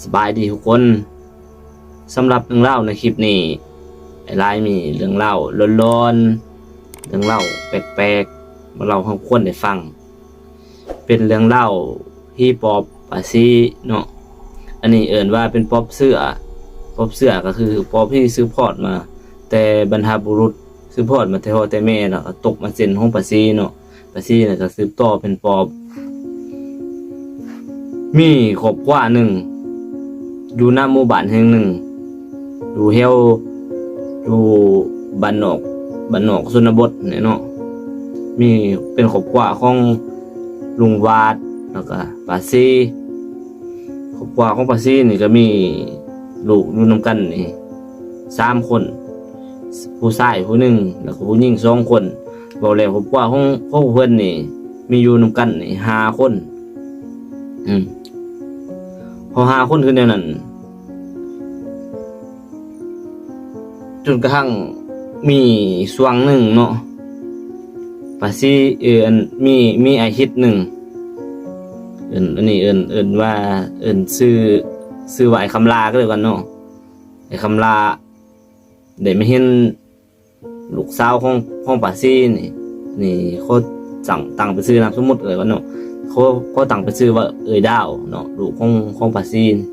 ສະບາຍດີທຸກຄົນ. ສຳລັບເລື່ອງລາວໃນຄລິບນີ້ ອ້າຍຫຼາຍມີເລື່ອງລາວຫຼອນໆ ເລື່ອງລາວແປກໆ ມາເລົ່າໃຫ້ທຸກຄົນໄດ້ຟັງ. ເປັນເລື່ອງລາວຜີປອບປາຊີເນາະ. ອັນນີ້ເອີ້ນວ່າເປັນປອບເຊື່ອ. ປອບເຊື່ອກໍຄືປອບທີ່ສືບທອດມາແຕ່ບັນພະບຸລຸດ ສືບທອດມາແຕ່ພໍ່ແຕ່ແມ່ ແລ້ວກໍຕົກມາເຊັ່ນຂອງປາຊີເນາະ. ປາຊີນີ້ກໍສືບຕໍ່ເປັນປອບ. ມີຄອບຄົວໜຶ່ງ ຢູ່ນຳໝູ່ບ້ານແຫ່ງໜຶ່ງ ຢູ່ແຖວ ຢູ່ບ້ານນອກ ບ້ານນອກຊົນນະບົດນີ້ເນາະ. ມີ ເປັນຄອບຄົວຂອງລຸງຫວາດ ແລ້ວກໍປາຊີ. ຄອບຄົວຂອງປາຊີນີ້ກໍມີລູກຢູ່ນຳກັນນີ້ສາມຄົນ ຜູ້ຊາຍຜູ້ໜຶ່ງ ແລ້ວກໍຜູ້ຍິງສອງຄົນ. ເວົ້າແລ້ວຄອບຄົວຂອງ ຂອງເພິ່ນນີ້ມີຢູ່ນຳກັນນີ້ຫ້າຄົນ. ອືມ ພໍຫ້າຄົນຄືແນວນັ້ນ ຈົນກະທັ້ງມີຊ່ວງໜຶ່ງເນາະ ປາຊີ ເອີ້ນ ມີ ມີອາທິດໜຶ່ງ ເອີ້ນ ອັນນີ້ເອີ້ນ ເອີ້ນວ່າ ເອີ້ນຊື່ ຊື່ວ່າອ້າຍຄຳລາກໍແລ້ວກັນເນາະ. ອ້າຍຄຳລາໄດ້ມາເຫັນລູກສາວຂອງ ຂອງປາຊີນີ້ ນີ້ ຂໍຕັ້ງ ຕັ້ງເປັນຊື່ນາມສົມມຸດເອີ້ນວ່າເນາະ ຂໍ ຂໍຕັ້ງເປັນຊື່ວ່າເອື້ອຍດາວເນາະ ລູກຂອງ ຂອງປາຊີນີ້.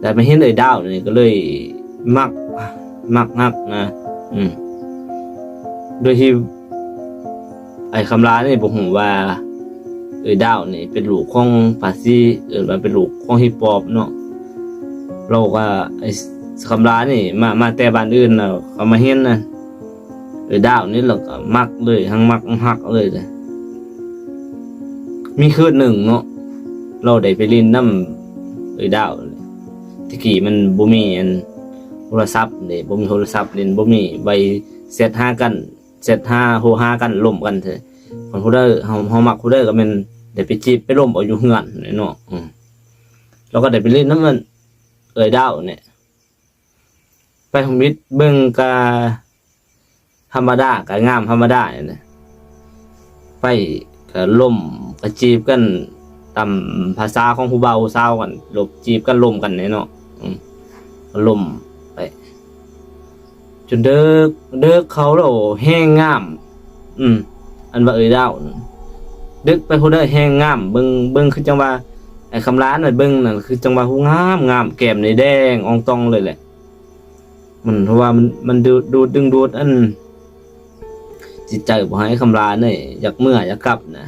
ແລ້ວມາເຫັນເອື້ອຍດາວນີ້ກໍເລີຍມັກ ມັກຮັກນະ. ອືມ ໂດຍທີ່ອ້າຍຄຳລານີ້ບໍ່ຮູ້ວ່າເອື້ອຍດາວນີ້ເປັນລູກຂອງປາຊີ ເອີ້ນວ່າເປັນລູກຂອງຜີປອບເນາະ. ລາວກໍ ອ້າຍຄຳລານີ້ມາ ມາແຕ່ບ້ານອື່ນ ແລ້ວກໍມາເຫັນນະ ເອື້ອຍດາວນີ້ ແລ້ວກໍມັກເລີຍ ທັງມັກທັງຮັກເລີຍ. ມີຄືນໜຶ່ງເນາະ ລາວໄດ້ໄປຫຼິ້ນນຳເອື້ອຍດາວ. ແຕ່ກີ້ມັນບໍ່ມີອັນໂທລະສັບເດ້ ບໍ່ມີໂທລະສັບຫຼິ້ນ ບໍ່ມີໄວ້ແຊັດຫາກັນ ແຊັດຫາ ໂທຫາກັນ ລົມກັນເທື່ອ. ຄັນຜູ້ໃດ ເຮົາ ເຮົາມັກຜູ້ໃດກໍແມ່ນໄດ້ໄປຈີບໄປລົມເອົາຢູ່ເຮືອນເນາະ. ອືມ ລາວກໍໄດ້ໄປຫຼິ້ນນຳອັນເອື້ອຍດາວນີ້ ໄປທຳອິດເບິ່ງກະທຳມະດາ ກະງາມທຳມະດານີ້ແຫຼະ. ໄປກະລົມ ກະຈີບກັນຕາມພາສາຂອງຜູ້ບ່າວຜູ້ສາວກັນ ລົມຈີບກັນ ລົມກັນນີ້ເນາະ. ອືມ ລົມໄປ ຈົນເດິກ ເດິກເຂົ້າແລ້ວແຮງງາມ. ອືມ ອັນວ່າເອື້ອຍດາວນັ້ນ ເດິກໄປຜູ້ໃດແຮງງາມ ເບິ່ງ ເບິ່ງຄືຈັ່ງວ່າ ໄອ້ຄຳລານັ້ນເບິ່ງນັ້ນ ຄືຈັ່ງວ່າ ໂອ້ ງາມ ງາມ ແກ້ມນີ້ແດງອອງຕອງເລີຍແຫຼະ. ມັນ ເພາະວ່າມັນ ມັນດູດ ດູດ ດຶງດູດ ອັນ ຈິດໃຈ ບໍ່ໃຫ້ຄຳລານີ້ຢາກເມືອຢາກກັບນະ.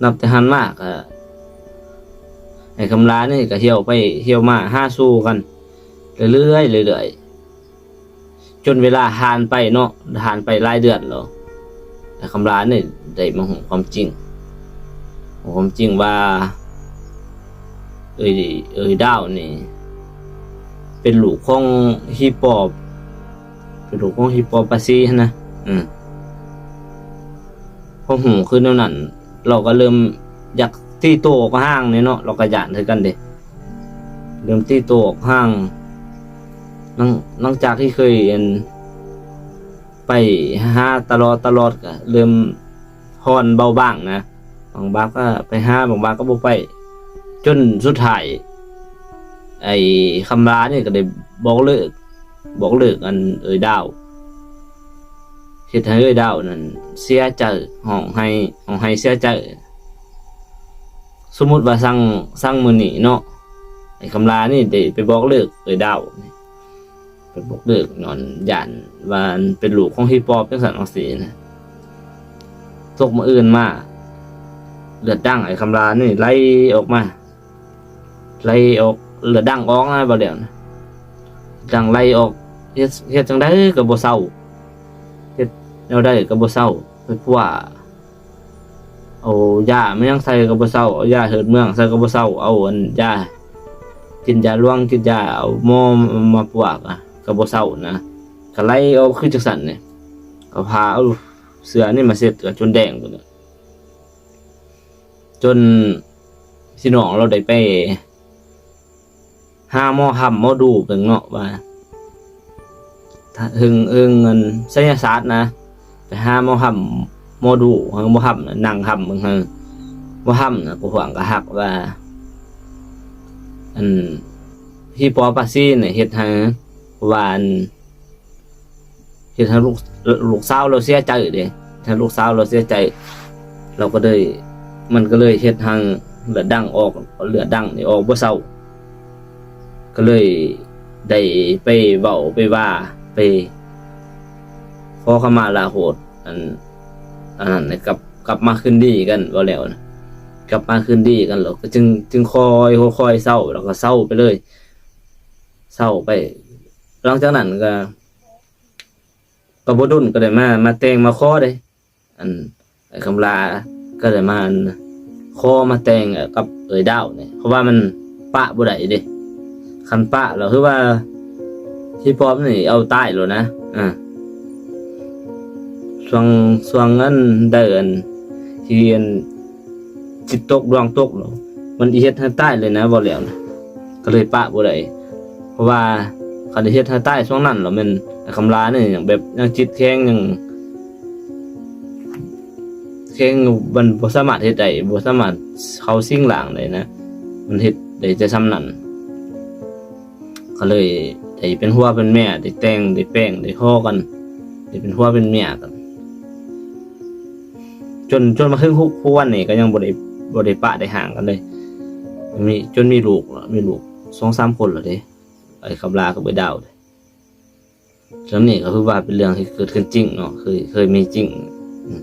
ນັບແຕ່ຫັ້ນມາກະ ໄອ້ຄຳລານີ້ກະທ່ຽວໄປທ່ຽວມາຫາສູ່ກັນເລື້ອຍໆ ເລື້ອຍໆ ຈົນເວລາຜ່ານໄປເນາະ ຜ່ານໄປຫຼາຍເດືອນແລ້ວ ໄອ້ຄຳລານີ້ໄດ້ມາຮູ້ຄວາມຈິງ ຮູ້ຄວາມຈິງວ່າ ເອື້ອຍ ເອື້ອຍດາວນີ້ເປັນລູກຂອງຜີປອບ ເປັນລູກຂອງຜີປອບປາຊີຫັ້ນນະ. ອືມ ພໍຮູ້ຄືແນວນັ້ນ ລາວກໍເລີ່ມຢາກຕີໂຕ້ອອກຫ່າງແດ່ເນາະ ລາວກໍຢ້ານຄືກັນເດ້ ເລີ່ມຕີໂຕ້ອອກຫ່າງ. ຫຼັງ ຫຼັງຈາກທີ່ເຄີຍ ອັນ ໄປຫາຕະຫຼອດ ຕະຫຼອດ ກໍເລີ່ມຜ່ອນເບົາບາງນະ ບາງບາດກໍໄປຫາ ບາງບາດກໍບໍ່ໄປ. ຈົນສຸດທ້າຍ ໄອ້ຄຳລານີ້ກໍໄດ້ບອກເລີກ ບອກເລີກອັນເອື້ອຍດາວ ເຮັດໃຫ້ເອື້ອຍດາວນັ້ນເສຍໃຈ ຮ້ອງໄຫ້ ຮ້ອງໄຫ້ເສຍໃຈ. ສົມມຸດວ່າສັງ ສັງມື້ນີ້ເນາະ ໄອ້ຄຳລານີ້ໄດ້ໄປບອກເລີກເອື້ອຍດາວ ໄປບອກເລີກຍ້ອນຢ້ານວ່າເປັນລູກຂອງຜີປອບ ຈັ່ງຊັ້ນຈັ່ງຊີ້ນະ. ຕົກມື້ອື່ນມາ ເລືອດດັງໄອ້ຄຳລານີ້ໄຫຼອອກມາ ໄຫຼອອກ ເລືອດດັງອອກນະ ບໍ່ແລ້ວນະ ດັງໄຫຼອອກ ເຮັດ ເຮັດຈັ່ງໃດກໍບໍ່ເຊົາ ເຮັດແນວໃດກໍບໍ່ເຊົາ. ໄປປົວ ເອົາຢາມາຫຍັງໃສ່ກໍບໍ່ເຊົາ ເອົາຢາເຮີດເມືອງໃສ່ກໍບໍ່ເຊົາ ເອົາອັນຢາ ກິນຢາຫຼວງ ກິນຢາ ເອົາໝໍມາປົວ ກໍບໍ່ເຊົານະ ກໍໄຫຼອອກຄືຈັ່ງຊັ້ນນີ້. ກໍພາເອົາເສື້ອນີ້ມາເຊັດ ກໍຈົນແດງພຸ້ນນະ ຈົນພີ່ນ້ອງລາວໄດ້ໄປ ຫາໝໍທຳໝໍດູເບິ່ງເນາະ ວ່າເຖິງ ເຖິງອັນໄສຍະສາດນະ ໄປຫາໝໍທຳໝໍດູ ເບິ່ງໝໍທຳນະ ນັ່ງທຳເບິ່ງ ໝໍທຳນະ ຜູ້ຫວງກະທັກວ່າ ອັນ ທີ່ປໍປາຊີນເຮັດໃຫ້ ວ່າອັນ ເຮັດໃຫ້ລູກ ລູກສາວລາວເສຍໃຈເດ້ ເຮັດໃຫ້ລູກສາວລາວເສຍໃຈ ລາວກໍເລີຍ ມັນກໍເລີຍເຮັດໃຫ້ເລືອດດັງອອກ ເລືອດດັງນີ້ອອກບໍ່ເຊົາ ກໍເລີຍໄດ້ໄປເວົ້າໄປວ່າ ໄປຂໍຂະມາລາໂທດ ອັນ ອັນນັ້ນກັບ ກັບມາຄືນດີກັນ ເວົ້າແລ້ວນະ ກັບມາຄືນດີກັນ ແລ້ວກໍຈຶ່ງ ຈຶ່ງຄ່ອຍ ຄ່ອຍໆເຊົາ ແລ້ວກໍເຊົາໄປເລີຍ ເຊົາໄປ ຫຼັງຈາກນັ້ນກໍ ກໍບໍ່ດົນກໍໄດ້ມາ ມາແຕ່ງມາຂໍເດ້ ອັນ ອ້າຍຄຳຫຼາກໍໄດ້ມາ ອັນ ຂໍມາແຕ່ງກັບເອື້ອຍດາວນີ້ ເພາະວ່າມັນປະບໍ່ໄດ້ເດ້ ຄັນປະແລ້ວຄືວ່າ ທີ່ປອມນີ້ເອົາຕາຍໂລດນະ ອ່າ ຊ່ວງ ຊ່ວງອັນໃດ ອັນ ທີ່ອັນ ຈິດຕົກດວງຕົກເນາະ ມັນຊິເຮັດໃຫ້ຕາຍເລີຍນະ ເວົ້າແລ້ວນະ ກໍເລີຍປະບໍ່ໄດ້ ເພາະວ່າຄັນຊິເຮັດໃຫ້ຕາຍຊ່ວງນັ້ນແລ້ວແມ່ນຄຳລານີ້ ຍັງແບບ ຍັງຈິດແຂງ ຍັງແຂງ ມັນບໍ່ສາມາດເຮັດໄດ້ ບໍ່ສາມາດເຂົ້າສິງຮ່າງໄດ້ນະ ມັນເຮັດໄດ້ແຕ່ສ່ຳນັ້ນ ກໍເລີຍໄດ້ເປັນຜົວເປັນເມຍ ໄດ້ແຕ່ງ ໄດ້ແປງ ໄດ້ຫໍ່ກັນ ໄດ້ເປັນຜົວເປັນເມຍກັນ ຈົນ ຈົນມາເຖິງທຸກ ທຸກວັນນີ້ກໍຍັງບໍ່ໄດ້ ບໍ່ໄດ້ປະໄດ້ຮ້າງກັນເລີຍ ມີ ຈົນມີລູກ ມີລູກສອງສາມຄົນແລ້ວເດ້ ໄອ້ຄຳລາກັບເອື້ອຍດາວເດ້ ສ່ວນນີ້ກໍຄືວ່າເປັນເລື່ອງທີ່ເກີດຂຶ້ນຈິງເນາະ ເຄີຍ ເຄີຍມີຈິງ ອືມ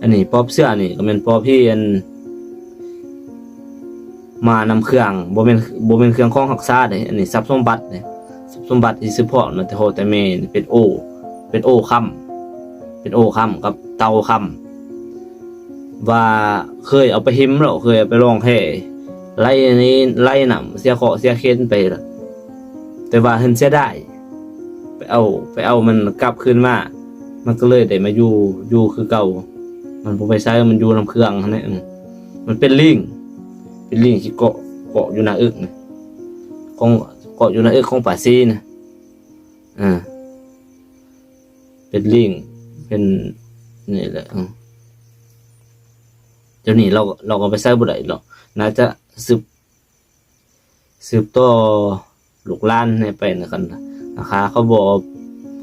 ອັນນີ້ປອບເຊື່ອນີ້ກໍແມ່ນປອບທີ່ອັນ ມານຳເຄື່ອງ ບໍ່ແມ່ນ ບໍ່ແມ່ນເຄື່ອງຂອງຮັກສາເດ້ ອັນນີ້ຊັບສົມບັດເດ້ ຊັບສົມບັດທີ່ສືບທອດມາແຕ່ພໍ່ແຕ່ແມ່ ເປັນໂອ ເປັນໂອຄຳ ເປັນໂອຄຳກັບເຕົ່າຄຳ ວ່າເຄີຍເອົາໄປຫິມແລ້ວ ເຄີຍເອົາໄປລ່ອງແພ ໄຫຼນີ້ ໄຫຼນ້ຳເສຍເຄາະເສຍເຂັນໄປ ແຕ່ວ່າເພິ່ນເສຍດາຍ ໄປເອົາ ໄປເອົາມັນກັບຄືນມາ ມັນກໍເລີຍໄດ້ມາຢູ່ ຢູ່ຄືເກົ່າ ມັນບໍ່ໄປໃສ ມັນຢູ່ນຳເຄື່ອງຫັ້ນແຫຼະ ອືມ ມັນເປັນລີງ ເປັນລີງທີ່ເກາະ ເກາະຢູ່ໜ້າເອິກນະ ຂອງ ເກາະຢູ່ໜ້າເອິກຂອງປາຊີນະ ອ່າ ເປັນລີງ ເປັນ ນີ້ແຫຼະ ອືມ ດຽວນີ້ລາວ ລາວກໍໄປໃສບໍ່ໄດ້ດອກ ໜ້າຈະສືບ ສືບຕໍ່ລູກຫຼານໃຫ້ໄປນະ ຄັນຖ້າເຂົາບໍ່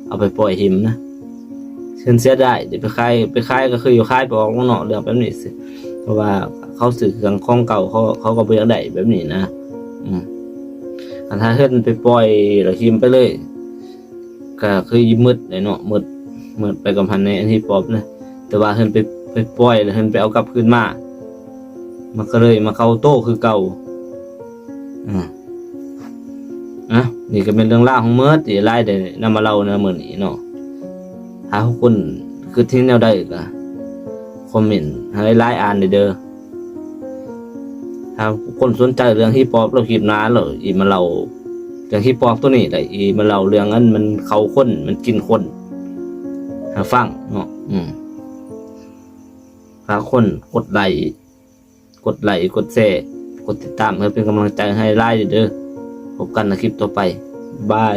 ເອົາໄປປ່ອຍຖິ້ມນະ ເພິ່ນເສຍດາຍ ໄດ້ໄປຂາຍ ໄປຂາຍກໍຄືຢູ່ຂາຍໄປອອກເນາະ ເລື່ອງແບບນີ້ ເພາະວ່າເຂົາຊື້ເຄື່ອງຂອງເກົ່າ ເຂົາ ເຂົາກໍບໍ່ຢາກໄດ້ແບບນີ້ນະ ອືມ ຄັນຖ້າເພິ່ນໄປປ່ອຍແລ້ວຖິ້ມໄປເລີຍ ກໍຄືໝົດເລີຍເນາະ ໝົດ ໝົດໄປກັບຫັ້ນໃນອັນທີ່ປອບນະ ແຕ່ວ່າເພິ່ນໄປ ໄປປ່ອຍແລ້ວເພິ່ນໄປເອົາກັບຄືນມາ ມັນກໍເລີຍມາເຂົ້າໂຕຄືເກົ່າ ອາ ອາ ນີ້ກໍແມ່ນເລື່ອງລາວທັງໝົດທີ່ອ້າຍໄດ້ນຳມາເລົ່າໃນມື້ນີ້ເນາະ ຖ້າທຸກຄົນຄິດເຫັນແນວໃດກໍຄອມເມັນໃຫ້ອ້າຍອ່ານແດ່ເດີ. ຖ້າຄົນສົນໃຈເລື່ອງຜີປອບ ແລ້ວຄລິບໜ້າແລ້ວອີ່ມາເລົ່າເລື່ອງຜີປອບໂຕນີ້ ແລ້ວອີ່ມາເລົ່າເລື່ອງອັນມັນເຂົ້າຄົນ ມັນກິນຄົນໃຫ້ຟັງເນາະ. ອືມ ຝາກຄົນກົດໄລ ກົດໄລ ກົດແຊ ກົດຕິດຕາມ ເພື່ອເປັນກຳລັງໃຈໃຫ້ຫຼາຍເດີ. ພົບກັນໃນຄລິບຕໍ່ໄປ. ບາຍ.